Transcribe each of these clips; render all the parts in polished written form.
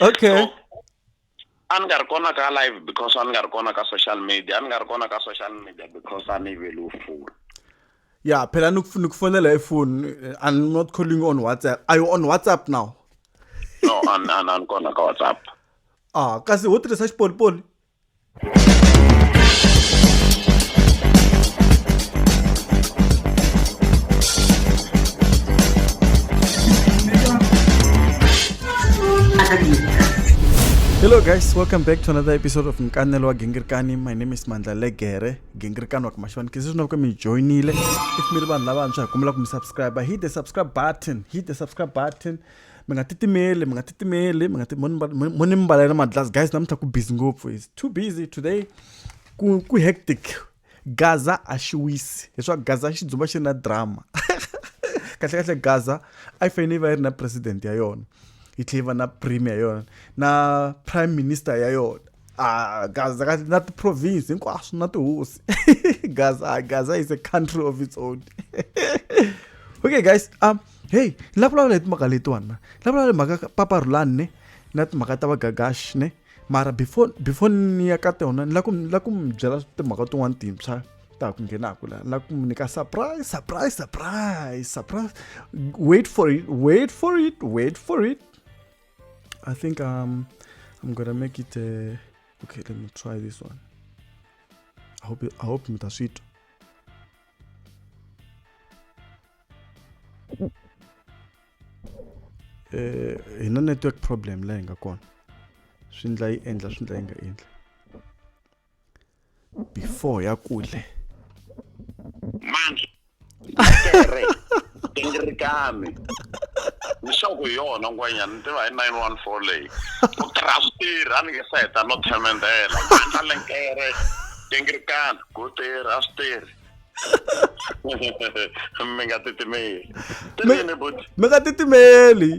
Okay. So, a ni nga ri kona ka live because a ni nga ri kona ka social media, a ni nga ri kona ka social media because a ni yiveliwe foni. Yeah, phela ni ku fonela hi phone. I'm not calling you on WhatsApp. Are you on WhatsApp now? No, a ni kona ka WhatsApp. Ah, kasi wo tirhisa xipolipoli. Hello guys, welcome back to another episode of Nkanelo wa Gingirikani. My name is Mandla Legere, Gingirikani wa Kamashwani. Kisi swinene ku mi joinile. If mi ri vanhu lavantshwa hi kombela ku mi subscribe. Hit the subscribe button. Hit the subscribe button. Mi nga titimeli, mi nga titimeli, mi nga ti mo ni mbalela madlasi guys, namuntlha ku busy ngopfu. It's too busy today. Ku hectic. Gaza a xi wisi. Leswaku Gaza xi dzumba xi ri na drama. Kahle kahle Gaza a yi fanele yi va yi ri na president ya yona. Yi tlhela yi va na premier ya yona na prime minister ya yona. Ah, Gaza kahle na ti-province hinkwaswo na tihosi. Gaza, Gaza is a country of its own. Okay guys, hey, ni lava vulavula hi timhaka letiwani man. Ni lava vulavula hi mhaka Papa Rhulani ne na timhaka ta vagagashi ne. Mara before ni ya ka tona ni lava ku ni lava ku mi byela timhaka tin'wani tintshwa ta ha ku nghenaka la. Ni lava ku mi nyika surprise, surprise, surprise, surprise. Wait for it, wait for it, wait for it. I think I'm going to make it a, okay, let me try this one. I hope mi ta swi twa. Hi na network problem la hi nga kona. Swi ndla yi endla, swi ndla yi nga endli. Before ya kule. Mandla. Tere. Gingirikani. Ni sure ku hi yona ngwenya ni tiva hi 914 leyi. Ku tirha swi tirha a ni nge se heta no themendela. Mandla lenkere. Gingirikani. Ku tirha swi tirhi. Mi nga titimeli. Tirheni buti. Mi nga titimeli.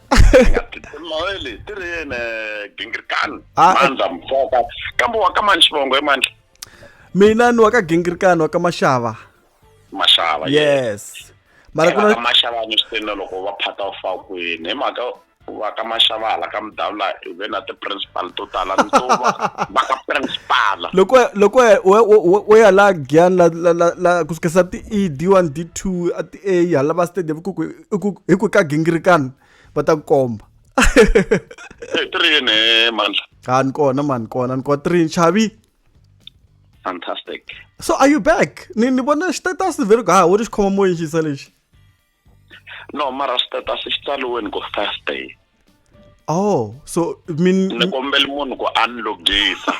Mi nga titimeli. Tirheni Gingirikani. Mandla mfoka. Kambe wa ka mani xivongo he Mandla? Mina ni wa ka Gingirikani, wa ka Mashava. Mashava, yes. Mara ku na Mashava ni swi tivini loko va phata u fa kwini. Hi mhaka va ka Mashava hala ka Mudawula hi ve na ti-principal to tala ni to va ka principal. Loko loko o ya la Giyani la la la la ku sukisa ti E D1 D2 a ti A hala va stadium ku ku hi ku ka Gingirikani va ta ku komba. Hey, tirheni Mandla. Ha ni kona man, kona ni kona tirheni Chavi. Fantastic. So are you back? Ni vona status very ha wo ri xikhoma moyeni xisa lexi. No, mara status xi tsariweni ku Thursday. Oh, so min ni kombela munhu ku a ni logisa.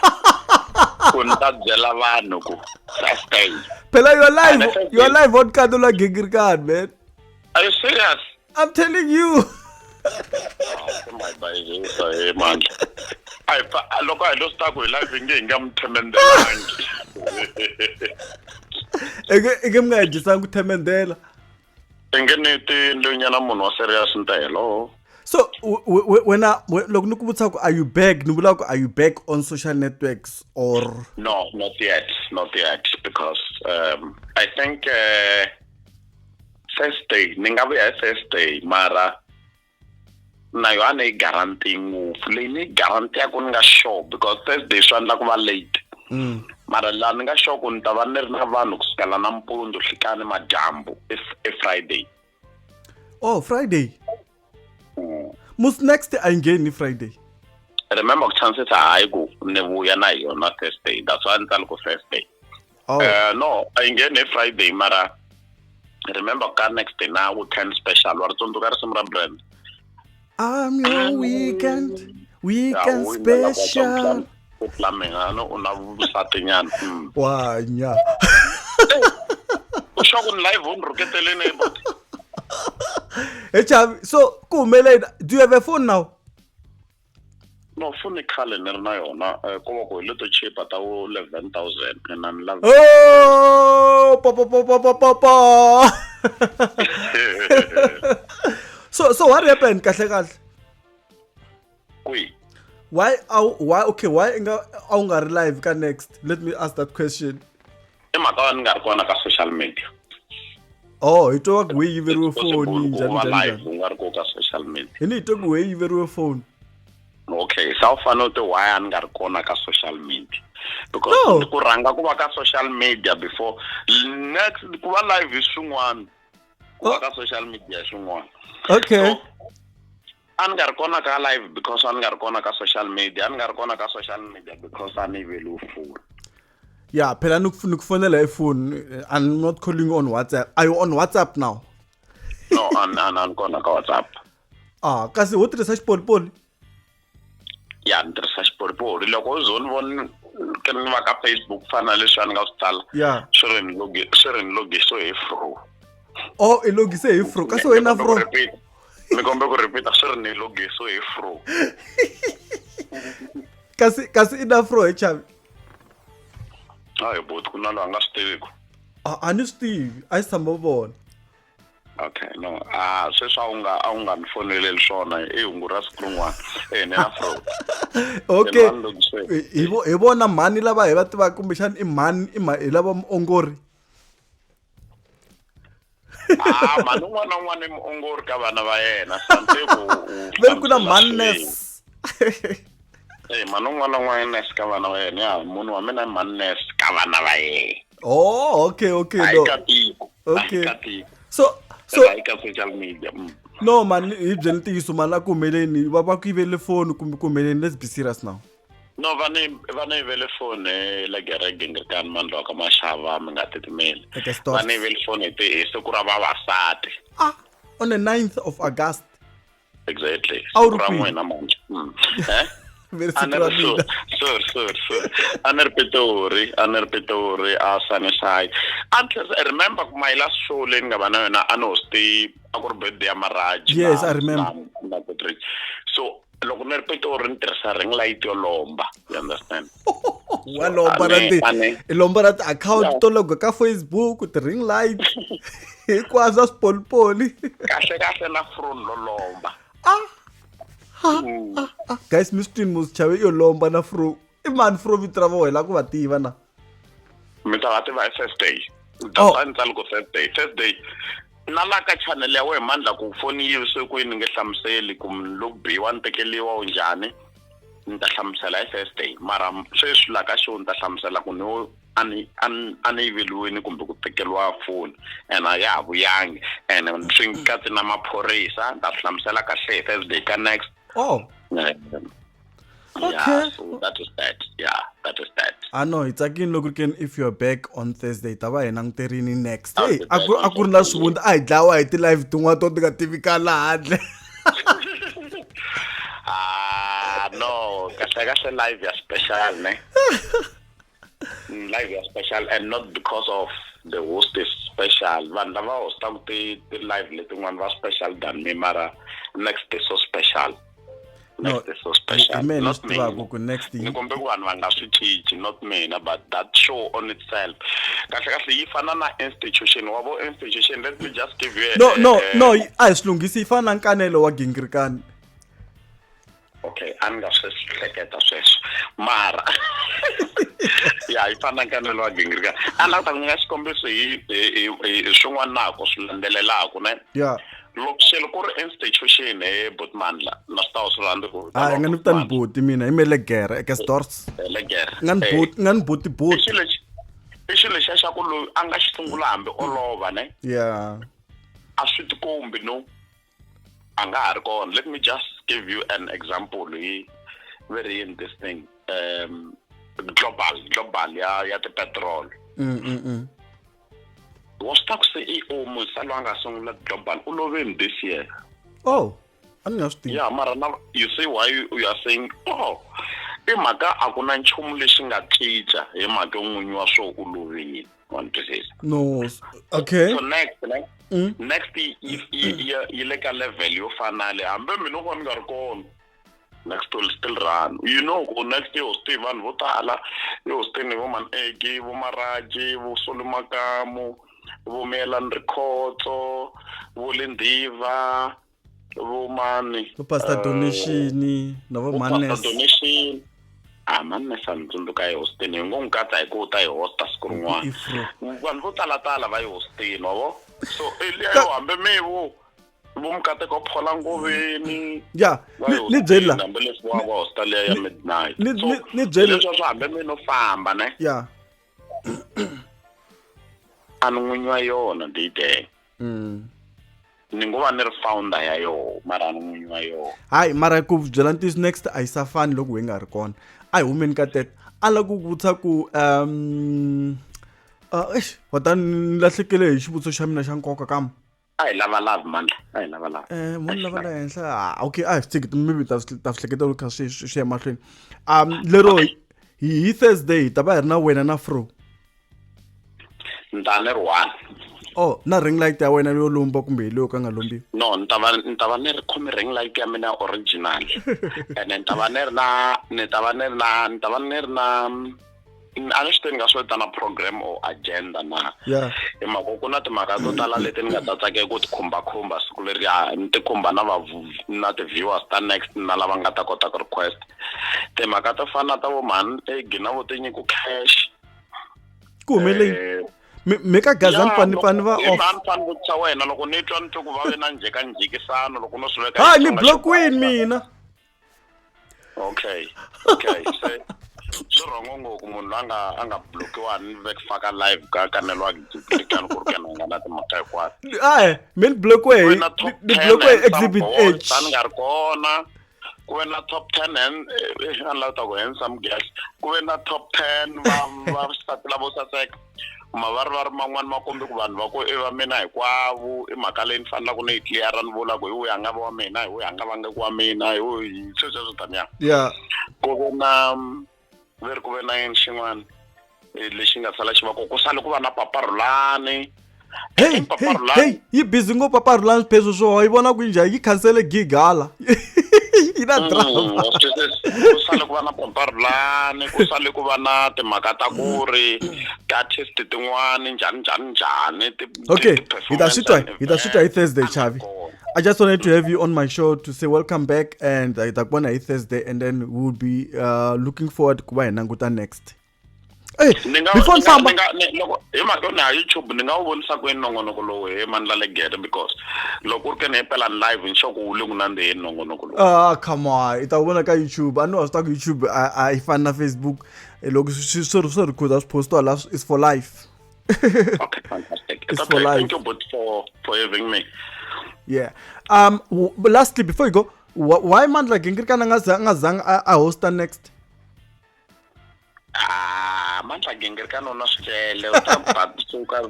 Ku ni ta byela vanhu ku Thursday. Phela you are live, you are live on Nkanelo wa Gingirikani, man. Are you serious? I'm telling you. Hey, man. Ai, loko a hi lo swi ta ku hi live nge hi nga mi themendhelangi. Eke mi nga hi dyisanga ku themendhela. I nge ni ti ndlonyana munhu wa serious ni ta hello. So wena loko ni ku vutisa ku are you back, ni vula ku are you back on social networks or No, not yet, not yet, because I think Thursday ni nga vuya hi Thursday, mara na yo a ni yi guarantee ngopfu leyi ni yi guarantee ku ni nga sure because Thursday swi endla ku va late. Mara laha ni nga sure ku ni ta va ni ri na vanhu kusukela nampundzu nhlikani madyambu i Friday. Oh, Friday. Mus next a yi ngheni Friday. Remember ku chances hayi ku ni vuya na yona Thursday. That's why ni tsale ku Thursday. Oh. No, a yi ngheni hi Friday mara remember ka next day na weekend special wa ri tsundzuka risimu ra brand. I'm your weekend, weekend Yeah, u yimela ku special. ku tla mina no u na vusati nyana. Wa nya. U sure ku ni live u ni rhuketeleni he buti? Hey Chavi, so ku humelela, do you have a phone now? No, phone i khale ni ri na yona, ko va ku hi leto chipa ta vo 11,000 mina ni lava. Oh, po, po, po, po, po, po, po. So what happened kahle kahle? Kwihi? Why, why, okay, why nga a wu nga ri live ka next? Let me ask that question. I mhaka ni nga ri kona ka social media. Oh, hi twa ku we yiveriwe It's possible phone ku njhani, va njhani, live njhani? u nga ri ku ka social media. Hi ni hi twa ku we yiveriwe phone. vutisa a wu fanele u ti why a ni nga ri kona ka social media because No. ku rhanga ku va ka social media before next ku va live hi swin'wana ku va Oh. ka social media hi swin'wana Okay. So, a ni nga ri kona ka live because a ni nga ri kona ka social media a ni nga ri kona ka social media because a ni yiveliwe foni. Yeah, phela ni ku fonela hi phone. I'm not calling you on WhatsApp. Are you on WhatsApp now? No, a ni kona ka WhatsApp. Ah, kasi wo tirhisa xipolipoli. Ya, ni tirhisa xipolipoli loko u zo ni vona ke ni va ka Facebook fana na leswi a ni nga swi tsala swi ri ni logi swi ri ni logiso hi fro. Oh, i logise hi fro. Kasi wena fro. Ni kombe ku repeat swi ri ni logiso hi fro. Kasi i na fro hi chavi. Hayi bot ku na loyi a nga swi tiviku. Ah, a ni swi tivi. A si tshama vona. Okay, no. Ah, sweswi a wu nga ni foneleli swona i hungu ra siku rin'wana. Eh, ni na fro. Okay. Hi vona mhani lava hi va tivaka kumbexana i mhani i hi lava muongori. Ah, mhani un'wana na un'wana i muongori ka vana va yena. Santeko Ve ri ku na mhani nurse. Eh, mhani un'wana na un'wana i nurse ka vana va yena. Ya, munhu wa mina i mhani nurse ka vana va yena. Oh, okay, okay. No. Ka tiko. Okay. Ka tiko. So ka social media. No man, hi byeli ntiyiso mani a ku humeleni va ku yivele foni kumbe ku humeleni. Let's be serious now. No, va ni yivele foni legere gingirikani mani loko maxava mi nga titimeli. Va ni yivele foni hi siku ra vavasati. Ah, on the 9th of August. Exactly. A wu ri Siku ra kwihi? n'wina manjhe. Eh? Ve A siku ni ra ri mina. sorry, sorry. A ni ri Pitori, a ni ri Pitori, a Sunnyside. A ni tlhela remember ku my last show leyi ni nga va na yona a ni host a ku ri birthday ya Maraji. Yes, I remember. Na Patrick. So loko ni ri Pitori ni tirhisa ring light yo lomba, you understand? Wa lomba ra ti i lomba ra ti-account to log ka Facebook, ti-ring light hinkwaswo swipolipoli. Kahle kahle na phone lo lomba. Ah. Ah, guys, mi swi twini mos chave yo lomba na fro. I mani fro vito ra vona la ku va tiva na? Mi ta va tiva hi Thursday. Oh. Ta ni tsala ku Thursday. Thursday na la ka channel ya wena mandla ku foni yi yivisiwe kwini nge hlamuseli ku munhu loko biwa ni tekeliwa u njhani ni ta hlamusela hi Thursday mara sweswi la ka show ni ta hlamusela ku ni a ni yiveliwini kumbe ku tekeriwa foni and a ya ha vuyangi and swi katsi na maphorisa ni ta swi hlamusela kahle hi Thursday ka next. Oh. Yeah, Okay. so that is that. Yeah, that is that. Ah no, hi tsakini loko ri keni if you are back on Thursday ta va hi languterini next. I'll Hey, be a back ku on a ku ri na Thursday. swivundza a hi dlawa hi ti-live tin'wana to ti nga tivikala handle. Ah no, kahle kahle live ya special ne. Live ya special and not because of the host is special. Vanhu lava hostaka ti live letin'wana va special than me mara next is so special. No, Next is so special. hi mehe ni Not swi tivaka mina. ku next Ni kombe ku vanhu va nga swi cinci, not mina, but that show on itself. Kahle kahle yi fana na institution. Wa vo institution, let me just give you a, No, no, no, a hi swi lunghisi yi fana na nkanelo wa gingirikani. Okay, a ni nga swi hleketa sweswo. Mara ya yi fana na nkanelo wa gingirikani. A ni lava ku ta ku nyika xikombiso hi swin'wana na ku swi landzelelaka ne. Yeah. Loko xilo ku ri institution he Botman la na swi ta swi rhandzi ku Ah, nga ni vitani boti mina hi Melegere eka stores. Legere. Nga ni boti, nga ni boti I boti. xilo lexi i xilo lexiya xa ku loyi a nga xi sungula hambi olova ne Yeah. a swi tikombi no a nga ha ri kona. Let me just give you an example hi very in this thing global ya ti-petrol. Wa swi tiva ku CEO musa loyi a nga sungula global u loveni this year. Oh, a ni nga swi tivi. Yeah, mara na you see why you are saying oh i mhaka a ku na nchumu lexi nga cinca hi mhaka n'winyi wa swo u lovile. Wa ni twisisa? No, okay. So next ne? Next yi le ka level yo fana le hambi mina ko ni nga ri kona. Next will still run. You know, ku next year host vanhu vo tala, yi hostini vo Manegi, vo Maraji, vo Solo Makamu, vo Mielani Rikhotso, vo Lindiva, vo mani. Vo Pastor Donation na vo Vo Pastor Mannes. Donation. Ah, Mannes a ni tsundzuka yi hostini. Hi ngo n'wi katsa hi ku ta yi hosta siku rin'wana. Ifro. Vanhu vo talatala va yi hostini, wa vo? So, liya yo hambi mi vo Vo Mukateko Phola Ngoveni. Ya, Va ni yi ni byeli la. hostile hambileswi va va hosta liya ya midnight. Ni So, ni ni byeli. leswi swa hambi mi no famba ne. Ya. A ni n'winyi wa yona DJ. Ni ngo va ni ri founder ya yoho mara a ni n'winyi wa yoho. Hayi mara ku byela ntiyiso next a yi sa fani loko hi nga ri kona. A hi humeni ka tete. A la ku vutisa ku eish wa ni lahlekele hi xivutiso xa mina xa nkoka kam. A hi lava love mandla a hi lava love. Mo ni lava la henhla ah, okay a hi swi tshiki maybe ta swi ta swi hleketa loko kha swi swi ya mahlweni. Lero hi hi Thursday hi ta va hi ri na wena na Fro. Ni ta ni ri one. Oh na ring light ya wena yo lomba kumbe hi leyo ka nga lombiwi? No ni ta va ni ta va ni ri khome ring light ya mina original ene ni ta va ni ri na ni ta va ni ri na ni ta va ni ri na a ni swi tivi ni nga swi vitana program or agenda na Yeah. hi mhaka ku na timhaka to tala leti ni nga ta tsakela ku ti khumbakhumba siku leriya ni ti khumba na va na ti-viewers ta next na lava nga ta kota ku request timhaka to fana na ta vo mhani egi na vo tinyiko cash Ku humelele Eh, mi mi ka gaza ni ya, fani fani va hi off. mhani fani vutisa wena loko ni twa ni twa ku va ve na njhekanjhekisano loko no swi veka Hayi ni Xitsonga block-wini xi mina. Okay okay se swi rhongo ngopfu munhu loyi a nga a nga blokiwa ni ve faka live ka kanelwa gingirikani ku ri kena nga na timhaka hinkwato. Ae mi ni blokiwe Ku hi ve na top ni 10 blokiwe hi handsome exhibit boys H. a ni nga ri kona ku ve na top 10 hand a ni lava ta ku handsome girls ku ve na top 10 va vavasati lavo saseka mavarivari man'wani ma kombe ku vanhu va ku i va mina hinkwavo i mhaka leyi ni faneleke ni yi tliyara ni vula ku hi wuhi a nga va wa mina hi wuhi a nga va nga ku wa mina hi wuhi sweswo sweswo taniya ya ku ve na ve ri ku ve na yini xin'wana lexi nga sala xi va ko ku sale ku va na papa Rhulani hey hey hey yi busy ngopfu papa Rhulani swipheso swo yi vona ku njhani yi khansele gig hala yi na drama ku sale ku va na papa Rhulani ku sale ku va na timhaka ta ku ri ti-artist tin'wani njhani njhani njhani okay hi ta swi twa hi ta swi twa hi Thursday Chavi I just wanted to have you on my show to say welcome back and hi ta ku vona hi Thursday and then we will be looking forward ku va hi languta next. Hey, ni nga before ni famba ni nga ni loko hi mhaka yo ni ha YouTube ni nga wu vonisa ku yini nongonoko lowu he Mandla Legere because loko ku ri ke ni hi ni live ni sure ku wu le ku nandziheni nongonoko lowu. Ah, come on i ta wu vona ka YouTube a ni wa swi tiva ku YouTube a a yi fani na Facebook loko swi swi swi record swi postiwa la is for life. Okay, fantastic. It's It's for okay. life. Thank you but for having me. Yeah. But lastly before you go, why Mandla Gingirikani a nga za a nga zanga a hosta next? Ah, Mandla Gingirikani u na swicele u ta ba suka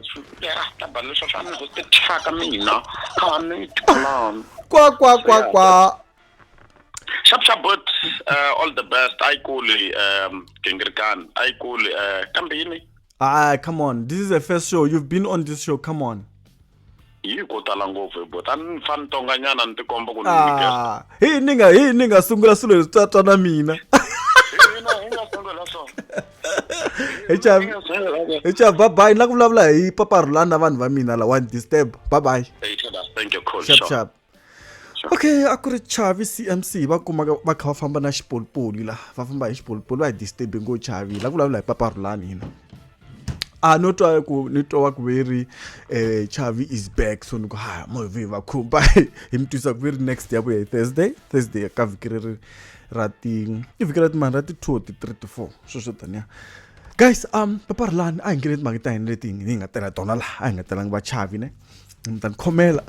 ya ta ba leswi swa ni ku ti thyaka mina kha ni tikulani. Kwa kwa kwa kwa. Sharp sharp but all the best. A yi kuli Gingirikani a yi kuli kambe yini? Ah, come on. This is the first show. You've been on this show. Come on. Yi ko tala ngopfu hi bota. A ni fane ni tonganyana ni tikomba ku ni Ah, hi ni nga hi ni nga sungula swilo leswi twa twa na mina. Hi nga sungula swona. Hi chavi. Hi chavi bye bye. Ni la ku vulavula hi Papa Rhulani na vanhu va mina la one disturb. Bye bye. Hey, thank you, cool. Sharp sharp. Okay, a ku ri Chavi CMC va kumaka va kha va famba na xipolipoli la va famba hi xipolipoli va hi disturb ngo Chavi la ku vulavula hi Papa Rhulani hina. A no twa ku ni twa ku ve ri Chavi is back so ni ku ha mo hi va khumba hi mi twisa ku ve ri next ya vuya hi Thursday Thursday ka vhiki leri ra ti i vhiki ra timani ra ti 2 ti 3 ti 4 sweswo taniya guys Papa Rhulani a hi ngheni timhaka ta hina leti hi nga tela tona laha a hi nga telangi va Chavi ne mi ta ni khomela.